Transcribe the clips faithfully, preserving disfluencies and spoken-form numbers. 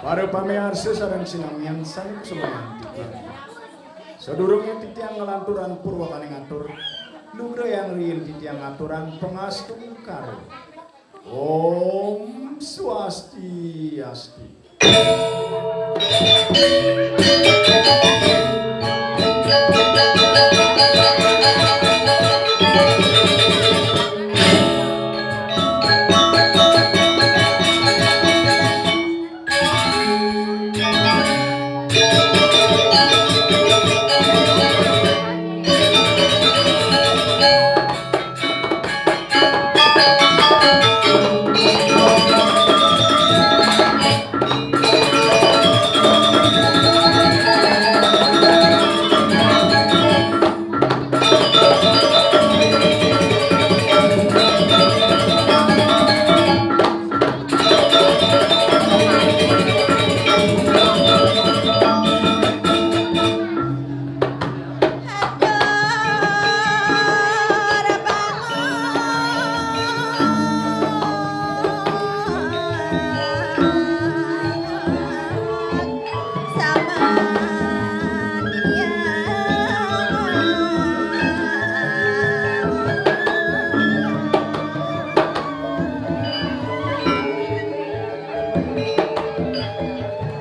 Para pamiarsa sareng sinamian sané kusumantika. Sadurungé titiang nglanturang purwakaning atur, lugrayang riin titiang ngaturang pangastungkara. Om Swastiastu.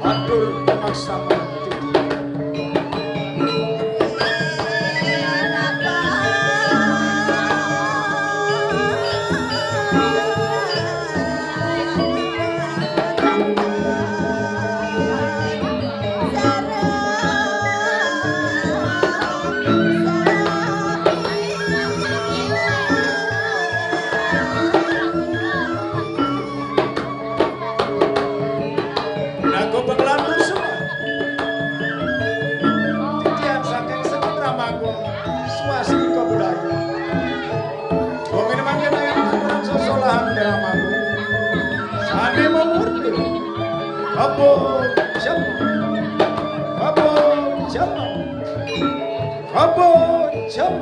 Atur pamaksana. Naga panglantur semua. Titiang saking Semeton Dramagung, swastika budaya. Wong ini mangkin ayat aturan sesolahan Dramagung. Sané mamurti. Apa jam? Apa jam? Apa jam?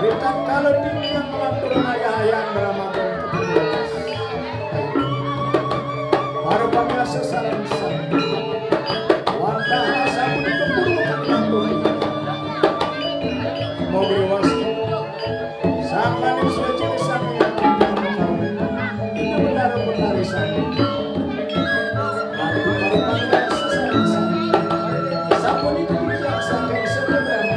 Ritatkala titiang nglanturang ayah-ayah drama Para pamiarsa sareng sami. Wantah sapunika purwakan. Mogi wastu. Sangkaning suci sami. Betara betari sami. Para pamiarsa sareng sami. Sapunika puncak saking sebenarnya.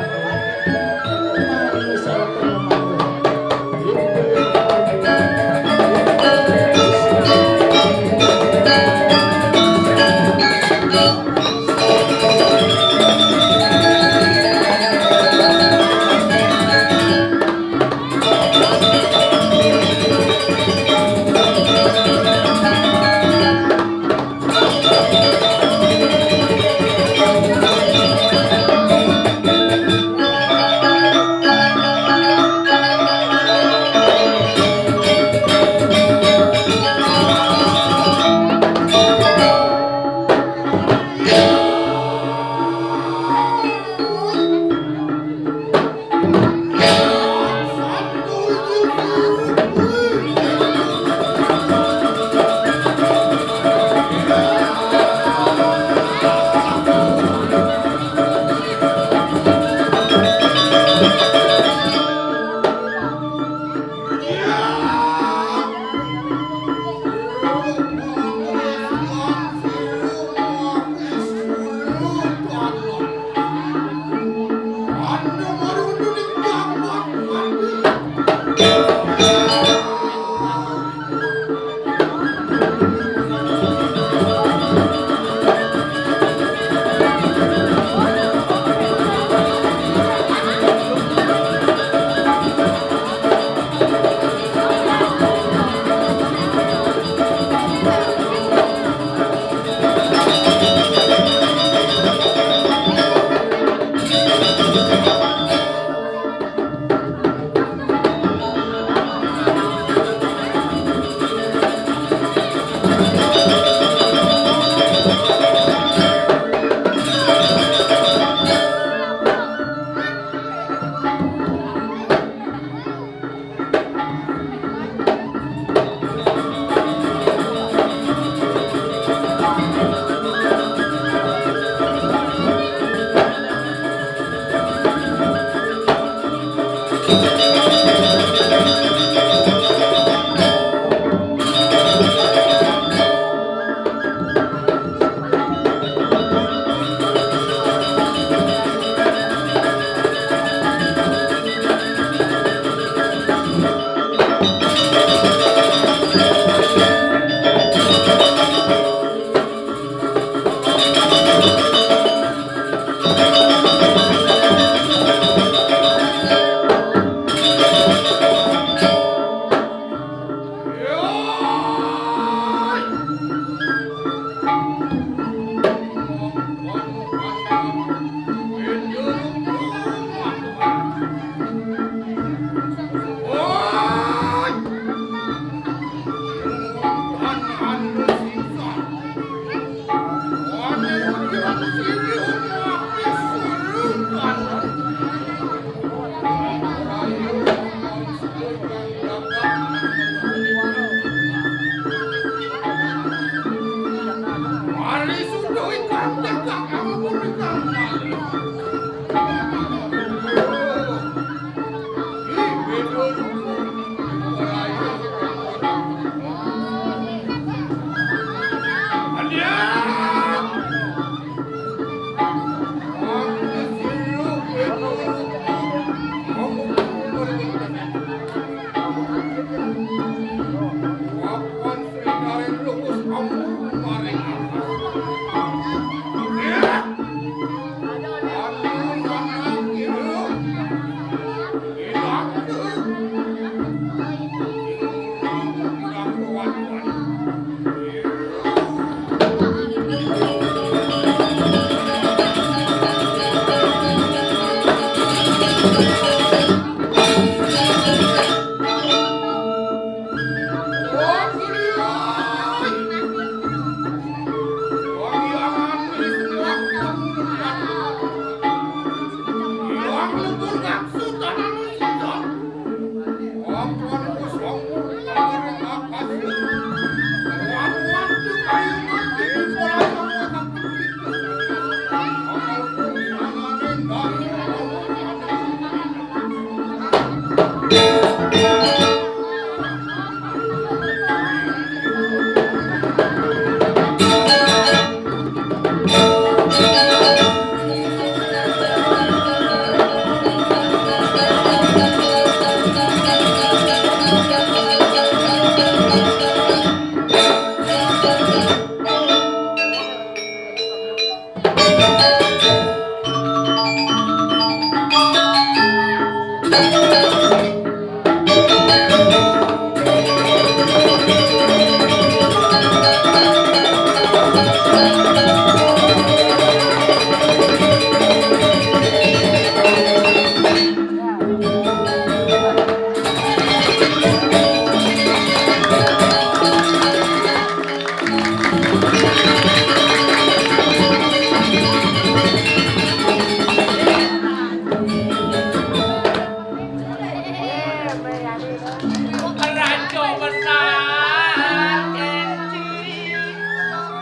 Raja besar Kenji,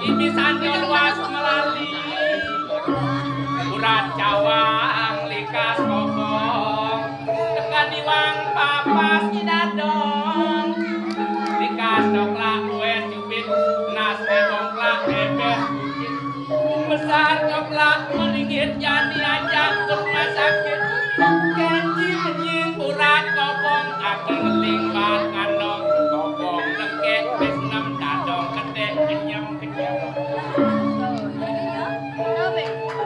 ini sanjol was melali. Urat cawang likas kokong, tekan iwang papas idadong. Likas coklak wes cubit, nas bebongklak bebek. Besar coplak meringit, jani ajak ke rumah sakit. Kenji menying urat kobong, aki ngeling bat ngandong. Kobong lengkek, wis nem dadong, ketek kenyem-kenyem.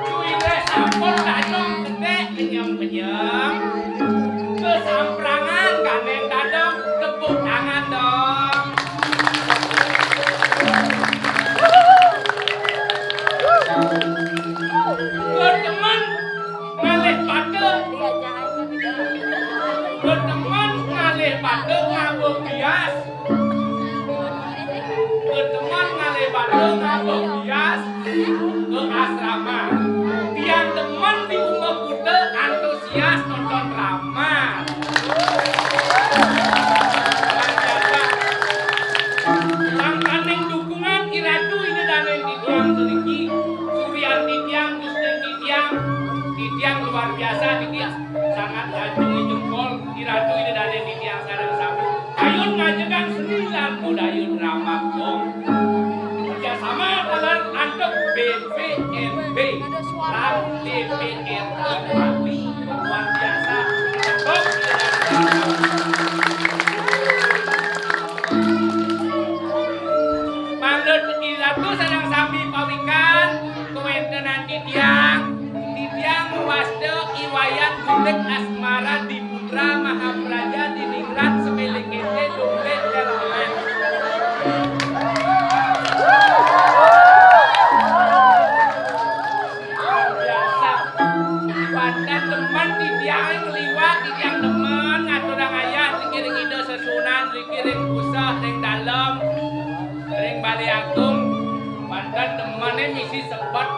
Cuy wis sampun dadong, ketek kenyem-kenyem. Kesamprangan gandeng dadong, tepuk tangan dong. Gur temen ngalih batur. Gur temen ngalih batur nganggo bias. Gur temen ngalih batur nganggo bias ke asrama. Tiang temen di Uma Kuta antusias nonton drama. Sangkaning dukungan Iratu Ida Dané titiang puniki, suryan titiang, gustin titiang, titiang luar biasa niki, sangat ajungi jempol Iratu Ida Dané titiang sareng sami. Kayun ngajegang seni lan budaya drama gong. Kerjasama kalian antuk B P M B lan D P R Bali luar biasa. Tepuk tangan. Mangda teki ratu sareng sami pawikan, kawéntenan titiang, titiang wasta I Wayan Gundeg Asmara Diputra Mahapraja Diningrat Semélé Kété Donglék Kélangan. Biasa. Wantah temen titiang ngliwat, titiang temen ngaturang ayah, niki ring Ida Sesuunan, niki ring Puseh, ring Dalem, ring Balé Agung. Wantah temené misi sebet.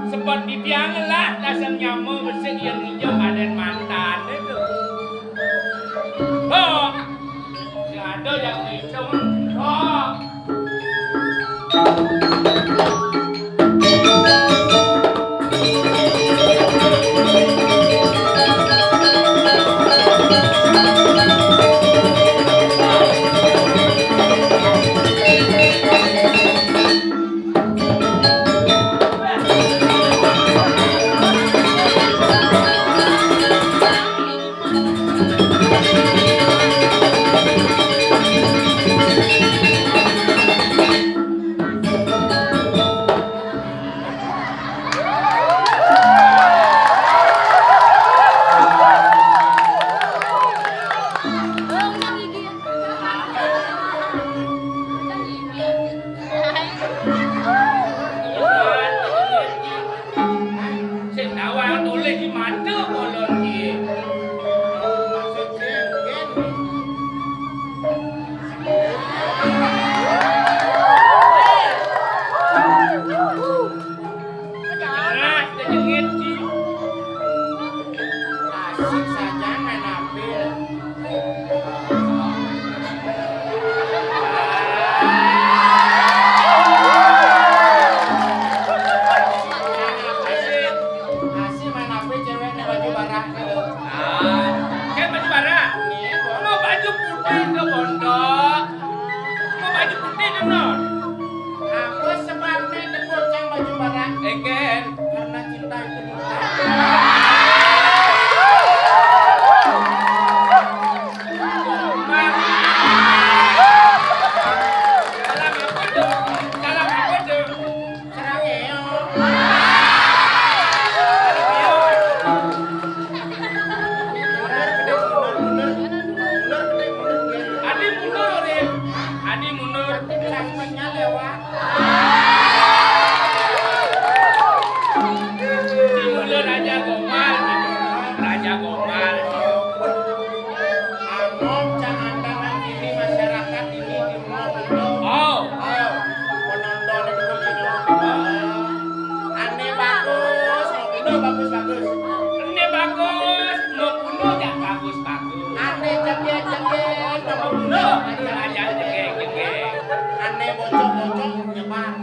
Sebet titiang lah, dasar nyama besik yang nginjak adén mantan itu. Ho! Sing ada yang ngitung. Ho! Bocok nyebar.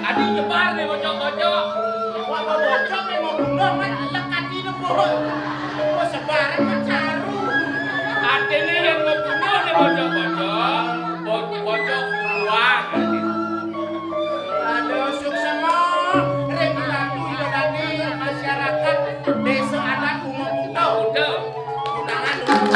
Adi nyebar nih bocok-bocok. Wah, mau bocok nih, mau bunuh, kan lekat ini, Bul. Mau sebaran kan caru. Artinya yang mau bunuh nih bocok-bocok. Bo-, bocok buang. Aduh, suksema. Ring Ratu Widodari, masyarakat Desa Adat Bunga Buto. Buto. Undangan dulu.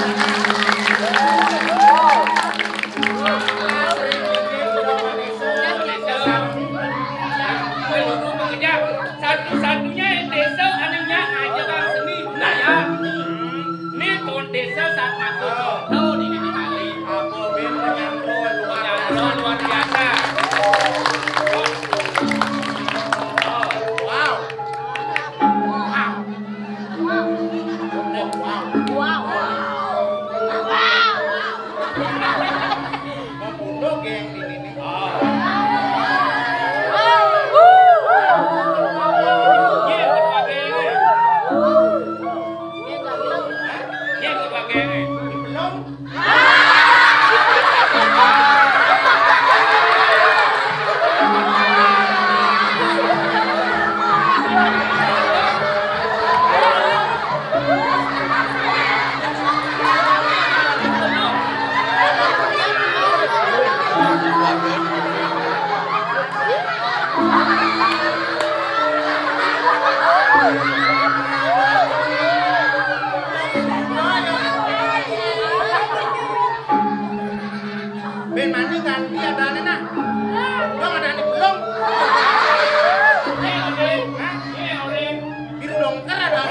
Satu-satunya desa anu nya ngajak seni budaya. Ini tuh desa sangat contoh di, di Bali. Apa ben penyantun luar biasa. Penyantun luar biasa. Wow. Wow. Wow. Wow. Mau bunuh geng ini nih. Oh. Iya, ketua geng. Iya, ketua geng. Belum. Ben mani ganti adané nah. Dong, adané belum. Hah? Biru dongker ada.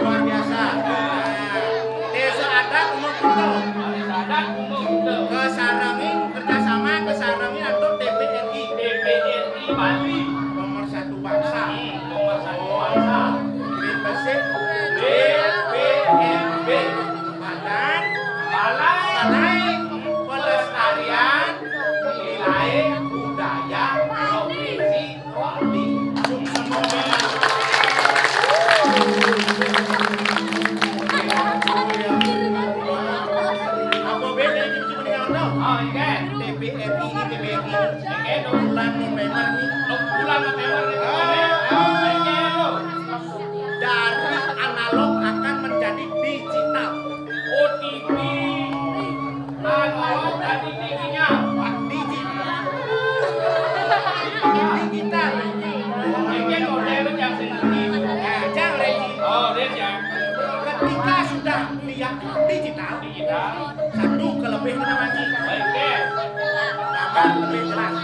Luar biasa. Nah, Desa Adat Bunga Buto. Desa Adat Bunga Buto. Kesarengin kerjasama, kesarengin antuk D P R I. D P R I Bali. Nomor satu bangsa. Hmm, nomor satu bangsa. Bibesik. B P M B. Badan. Balai. Balai Pelestarian Nilai Budaya Provinsi Bali. Apa beda ini cuma dengan orang? Oh, iya. T V R I ini T V R I. Bulan November nih. Bulan November nih. Ah, ah. Dari analog akan menjadi digital. O T V. Analog tadi tingginya. Digital. Digital. Ini model yang sendiri. Nah, jangan lagi. Oh, dia jangan. Ketika sudah lihat digital, digital. Satu kelebihan apa, Ji? Oke. Gambar lebih jelas.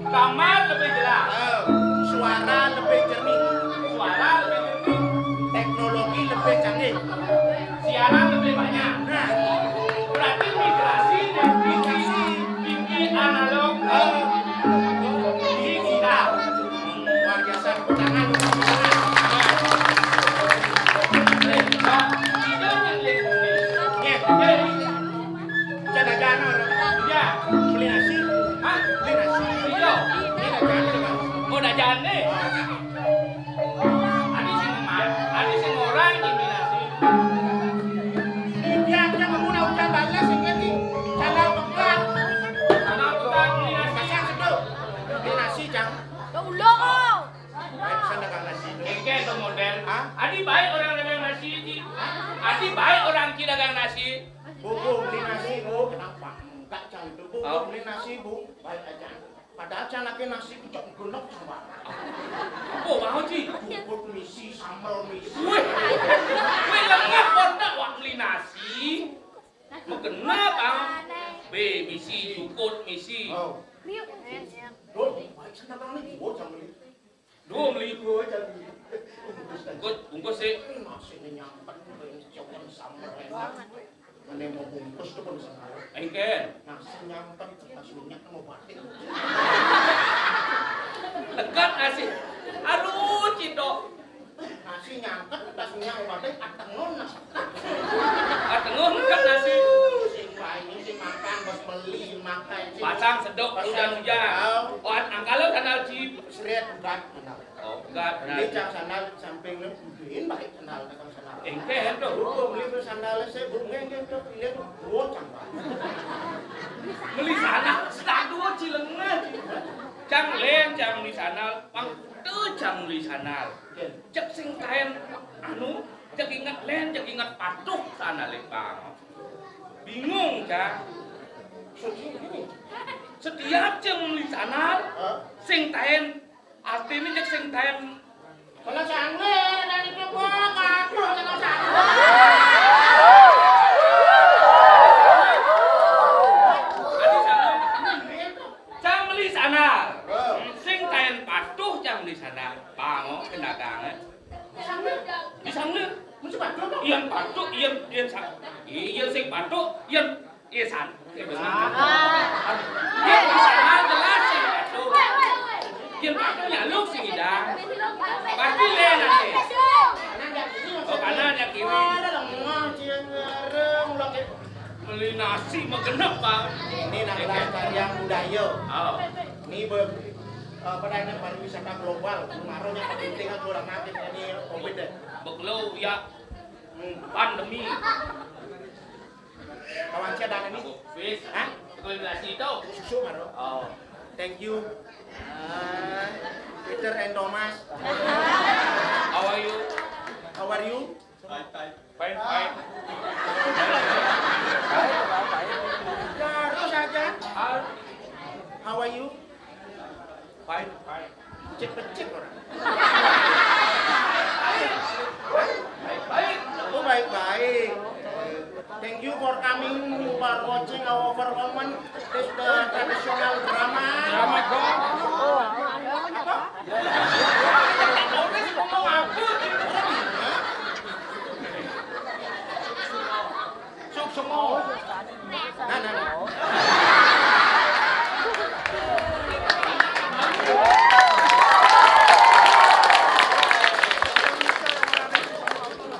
Gambar lebih jelas. Eh, suara lebih jernih. Suara lebih jernih. Teknologi lebih canggih. Siaran lebih banyak. Nah, berarti migrasi dari T V, T V analog ke digital. Luar biasa, tepuk tangan. Iya, iya. Beli nasi. Hah? Beli nasi. Iya. Ini dagangan, Bang. Oh, dagangan nih. Adi sing ma-, adi sing orang ini nasi. Dia aja mau nak udah balas yang ini. Salah pekat. Salah pekat ini nasi. Kasih sedot. Ini nasi, Cang. Ya Allah. Baik, saya dagang nasi. Engke to model. Hah? Adi baik orang dagang nasi, Ji. Adi baik orang Ci dagang nasi. Bu, Bu, beli nasi, Bu. Kenapa? Enggak, Cang, itu, Bu. Oh. Bu, beli nasi, Bu. Baik aja. Padahal Cang lagi nasi kecok genep, coba. Apa mau, Ji? Jukut misi, sambel misi. Wih. Wih, lengah kok tak wak beli nasi. Mau genep, ah. Be misi, jukut misi. Oh. Duh, baik sana kami, Bu, Cang beli. Duh, meli. Bungkus, bungkus sih. Nasi ini nyampet, coba sambel enak. Mana mau bungkus tuh, bungkus sambel. Engken. Nasi nyampet, tas minyak mau batin. Dekat nasi. Aduh, Cito. Nasi nyampet, tas minyak mau batin, atengon. Atengon dekat nasi. Sing baik ini sing makan, bos beli. Pasang sedok udan-udan. Oh, angkala sandal cip. Sret, bukan, benar. Oh, enggak, benar. Ini cang sandal samping lu, buduin baik sandal, cang sandal. Engke, ento. Hukum, beli sandal, saya bunga, engke, ento, pilih, dua cang, Pak. Beli sandal, sedang dua cilengnya. Cang len, cang beli sandal, pang kuda cang beli sandal. Oke. Cek sing taen, anu, cek inget len, cek inget patuh sandale, Bang. Bingung, cang. Setiap cang beli sandal, sing taen, artine cek sing taen. Kalau sangler, dari itu gua ngaku, kalau sangler. Adi sangler. Cang beli sandal. Sing taen patuh, cang beli sandal. Pango, kendagangan. Di sana. Mesti patuh, dong. Yen patuh, yen, yen sa-, yen sing patuh, yen, yen san-, yen bener. Yen di sana jelas sing patuh. Yen patuh nyaluk sing idang. Pasti le nanti. Oh, kanan ya kiri. Ada lemah, cie, ngareng, ulah ke- Beli nasi mah genep, Bang. Ini nang kelestarian budaya. Oh. Ini be-, apa namanya, pariwisata global. Kemarin yang penting aku orang aktif ini covid deh. Bekelo ya. Hmm. Pandemi. Kawan saya dan ini. Wis. Hah? Susu maro. Oh. Thank you. Ah, Peter and Thomas. How are you? How are you? Fine, fine. Fine, fine. Terus aja. How are you? Fine, fine. Cek-cek orang. Baik, baik. Oh, baik-baik. Thank you for coming, for watching our performance. This the traditional drama. Drama gong. Apa? Ngomong apa? Sok semua. Nah, nah, nah.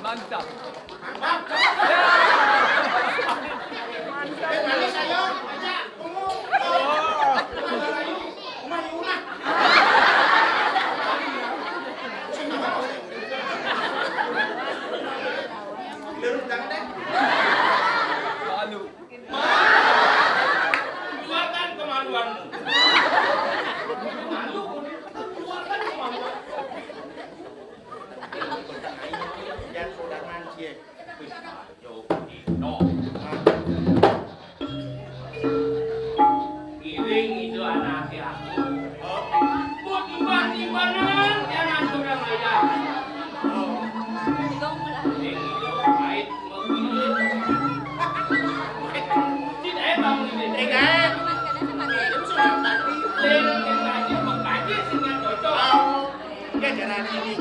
Mantap. Mantap. Eh, manis ayo. Aja. Tunggu. Tunggu. Tunggu. Malu. Keluarkan kemaluanmu. Malu. Keluarkan kemaluan. Yang sudah mancing. Wis, ayo, Dino. Iring itu anake aku. Mbok timbang-timbangan, jangan kurang ajar. Iring itu pait, menggiling. Tidak, emang ini. Tidak. Itu sudah tadi. Iring itu pait, mengkaji, sehingga cocok. Oke, jalan ini.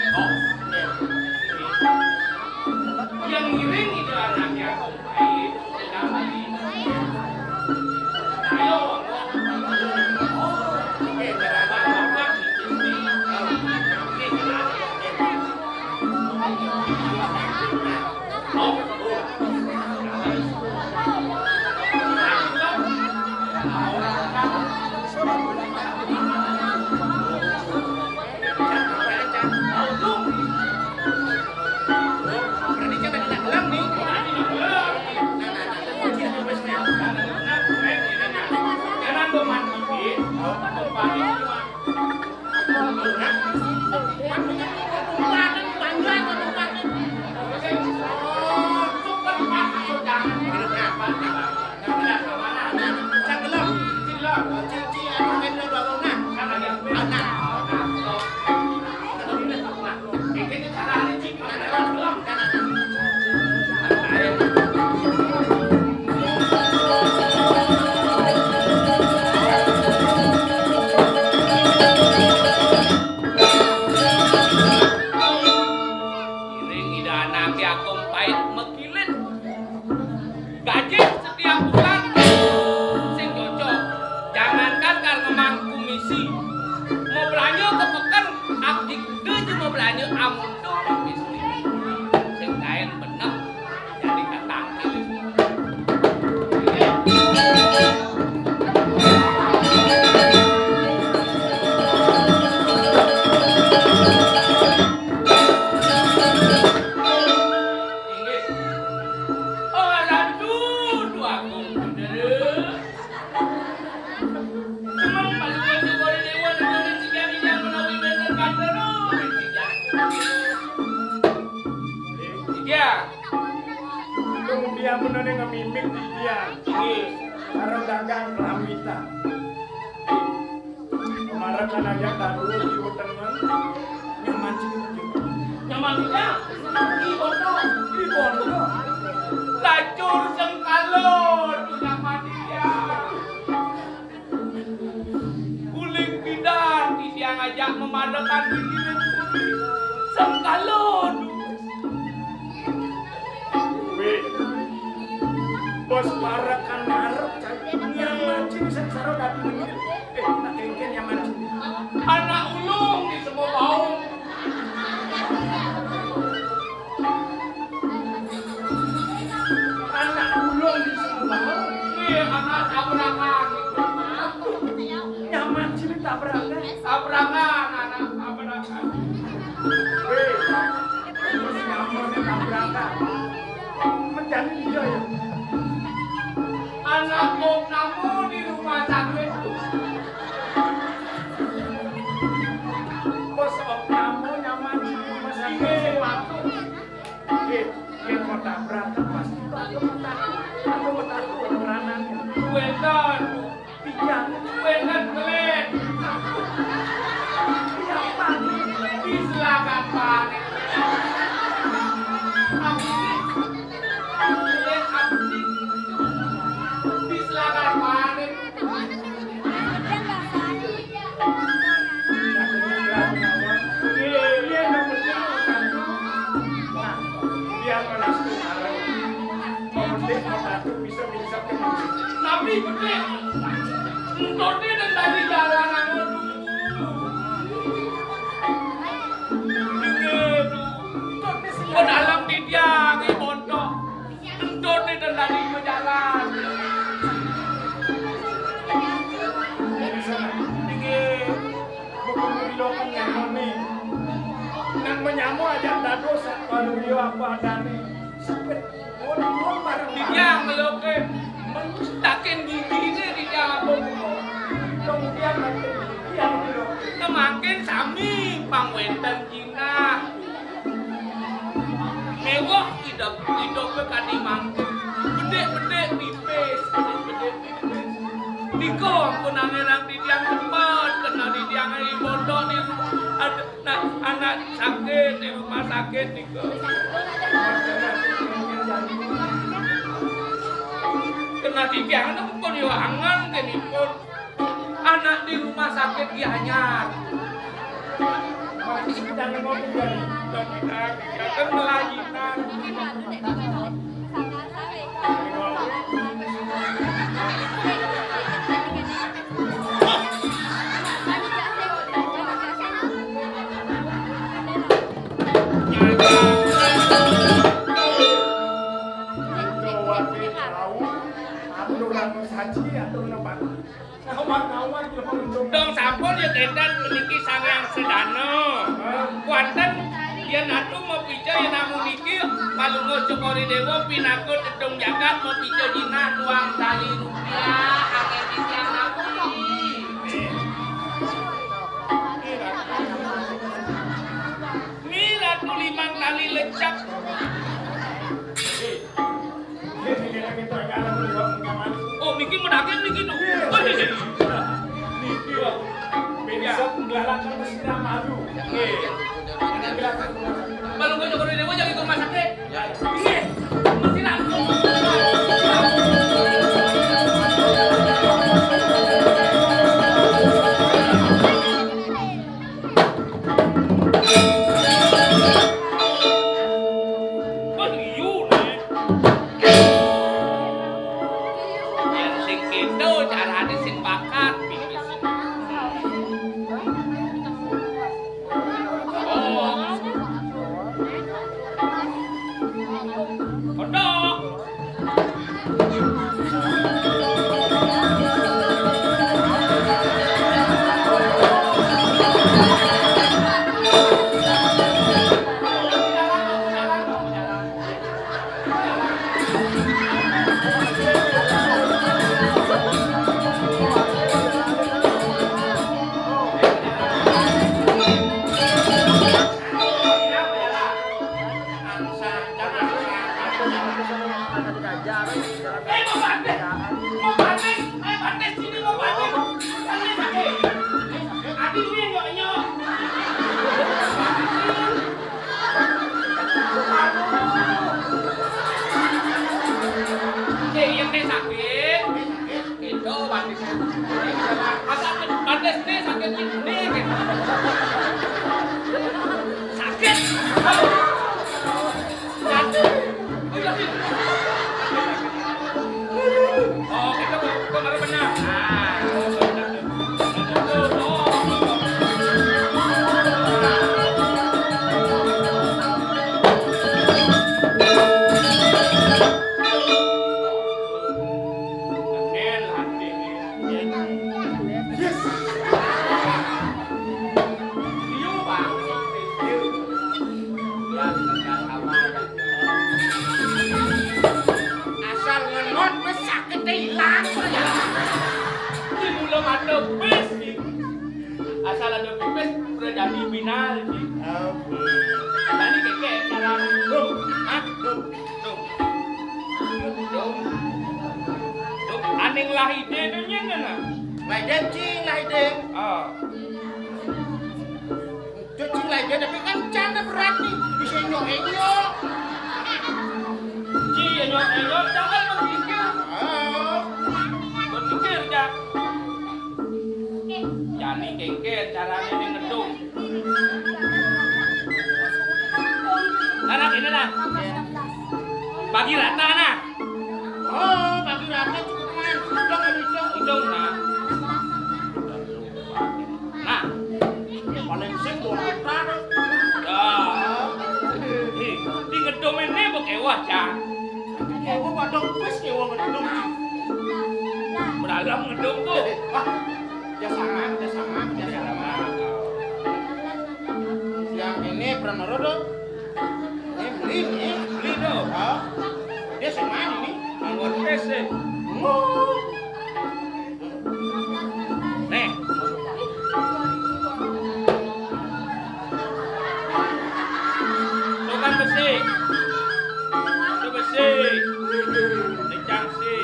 Oh, iya. Yang ngiring itu anaknya Om Baik, kami. Ayo. Oke, jalan. Bapak, Ibu, Iring ida anake Agung Pait megilit. Gaji setiap bulan sing cocok. Jangankan kar ngemang komisi. Mau belanja ke peken, abdi gede je mau belanja amun to komisi. Sing kaen beneh jadi katangkil. Ning ngemimik di dia. Nggih. Karo dagang kelamitan. Kemarin kan aja dadu di Utengen. Nyaman sih. Nyaman ya. Di pondok. Di pondok. Lacur sengkalo, nyaman dia. Uling pidan titiang ajak mamadekan diri ring puri. Sengkala nu. Wih. Bos parekan ngarep cai. Nyaman cai sengsara dadi nengil. Eh, nak kengken nyaman cai. Anak ulung di semua baung. Anak ulung di Sumbawa. Iya, anak tabrakan. Nyaman sih tabrakan. Tabrakan, anak tabrakan. Hei, terus nyamannya tabrakan. Menjadi dia ya. Anak kok namu di rumah sakit. Bos, kok namu nyaman di rumah sakit? Iya, waktu. Nggih, yén mau tabrakan pasti ada metakut, ada metakut keranane. Wénten. Iya, wénten kelet. Iya, panik. Di selatan panik. Abdi. Kelet abdi. Di selatan panik. Nabi bedik. Entone nang tadi jalan anu. Ke dalam didiangi montok. Entone nang tadi jalan. Niki bukan mendokan nyamane. Nang menyamo aja dados waluya apa adane. Sepet. Mun, mun bareng. Dia ngeloke. Mentakin gigine di jalan. Kemudian makin dia ngeloke. Nemakin sami pang wénten jinah. Mewah idep, idupe kadi mangkuk. Bedik-bedik pipis, bedik-bedik pipis. Nika ampun angeran didiang cepet, kena didiang ri bondo di ad-, nah, anak sakit di rumah sakit nika. Kena didiang ampun yo angen kenipun. Anak di rumah sakit Gianyar. Masih sedang ngomong dari, dari, dari, dari, dari, Dong sampun ya, Dendan, meniki Sang Hyang Sedana. Kuanten, yen atu mapica, yen namu niki, Palungguh Cokor I Dewa pinaka tedung jagat, mapica jinah tuang tali rupiah, angin titiang namu niki. Ni Ratu Limang Tali Lecak. Oh, niki medaging niki, Duk. Niki, Pak. Bisa menggalakkan mesra malu. Nggih. Kalau nggak Cokor I Dewa, jangan ke rumah sakit. Ya. Nggih. Mesra. Wah, liu, Nek. Yén sing kéto carané sing bakat, pipis. Oh. Ini sakit ini. Sakit. Sakit. Oh, kita kok, kok baru benar. Ah, oh, benar. Asal ngenot wis sakit ilang ya. Ini mula mata wis iki. Asal ada pipis udah jadi binal iki. Ampun. Tadi keke dalam. Hah? Tuh. Tuh. Aning lahide to nyen nah. Lahide cing lahide. Ah. Cuci lagi tapi kan canda berarti bisa nyok enyok. Ci enyok enyok jangan berpikir. Ah. Berpikir ya. Jani kengken caranya ini ngedung. Nah, nah, ini nah. Bagi rata nah. Oh, bagi rata cukup kan. Hitung, hitung. Hitung nah. Nah, paling sing dua putar. Ya. Ih, di ngedum ini mbok kewah, Cak. Kewah padha wis kewah ngedum. Beragam ngedum tuh. Wah, ya sama, ya sama, ya sama. Yang ini pernah tuh. Ini beli nih. Beli tuh. Hah? Dia sing main ini. Nganggo tes deh. Nih. Tukang besi. Itu besi. Ini cangsi.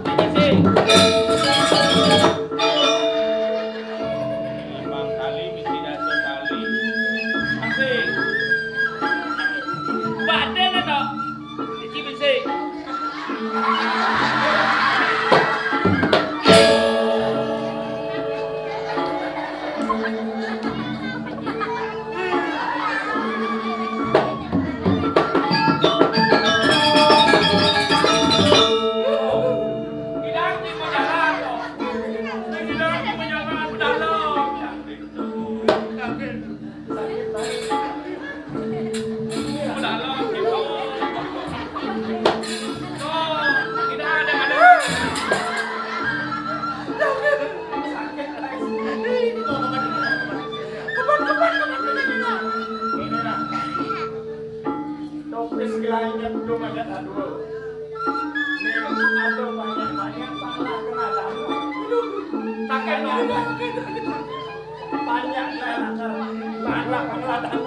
Iki sih. Limang kali mesti dasa kali. Asik. Badan to. Iki mesti. Topis kelainnya belum ada dulu. Ini ada banyak-banyak salah kena dalam. Pakai nomor. Banyak salah kena dalam.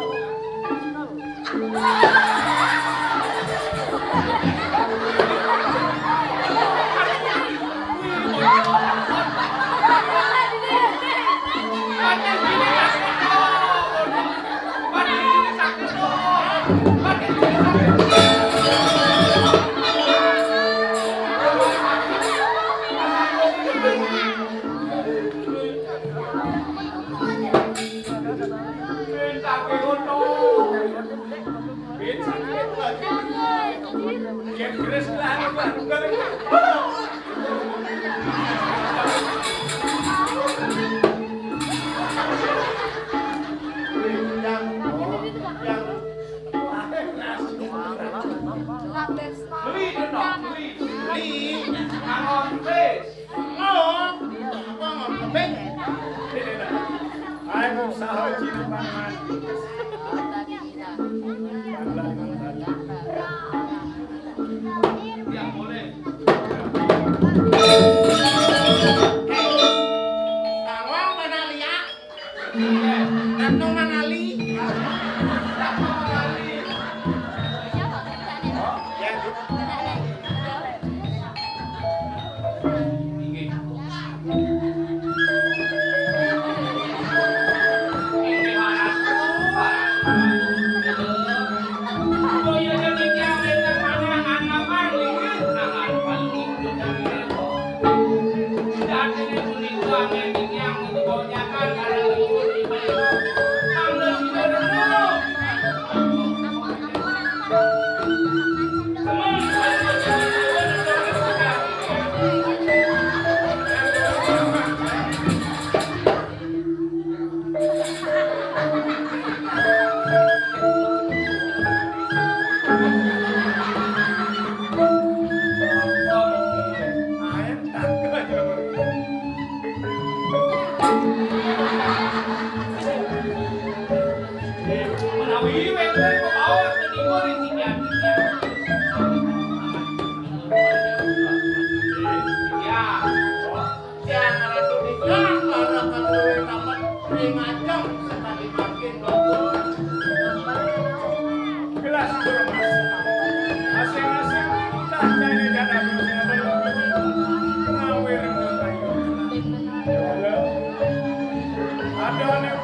Beli, dong, beli. Beli. Ngangon wis. Ngangon. Apa ngangon keping? Ayo, usaha cili pangan. Yang boleh. Bawang mana liak? Datang Mang Ali. Ya, yang ratu di dalam para keluwe tamat ring ajeng sekali makin bagus. Gelas bermas. Asing-asing tah jani jana ngawir. Ada nih.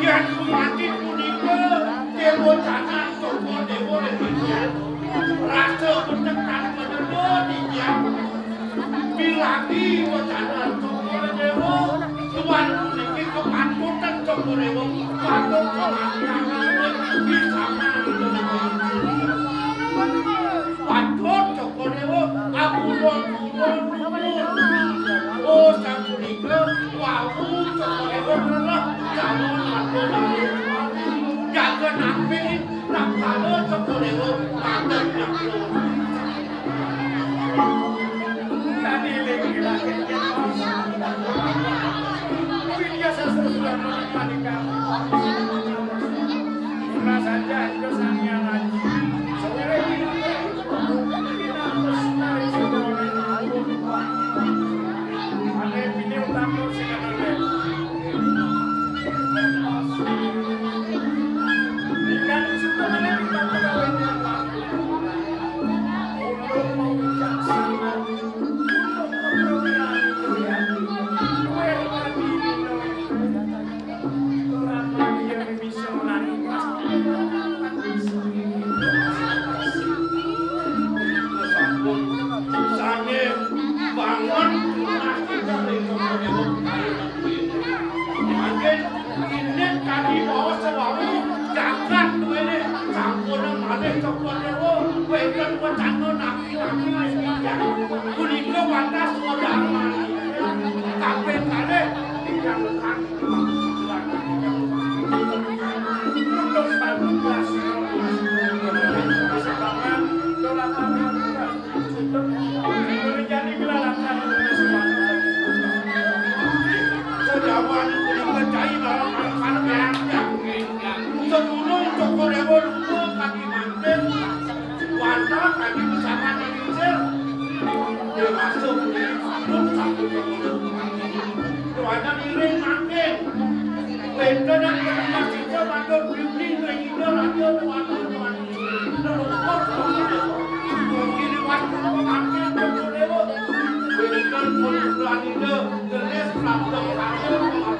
Yén mangkin punika, Déwa Canan Cokor Déwa ring titiang. Rasa peteng tan penedo titiang. Bilagi wecanan Cokor Déwa, tuan puniki kepatutan Cokor Déwa, patut pangangkatan di sana. Patut Cokor Déwa, ampun, ampun, ampun. Oh, sapunika, wau Cokor Déwa ngelah calon ratu. Jaga nampik, nak kala Cokor Déwa, patut nyampur. Tadi lagi lagi. Widya sastra sudah menikah. Saja itu Sang Hyang Aji. Sawiréh Cai barang-barang ya. Sedulur Cokor Dewa lupa kaki manten. Wanda kaki bersama Lingsir. Dewasa punya hidup satu Cokor Dewa. Wanda diri manten. Benda dan benda kita bantu beli-beli ke hidup raja Wanda Wanda. Lupa Cokor Dewa. Mungkin waktu manten Cokor Dewa. Benda pun berani dia. Gelis kelapa kaya.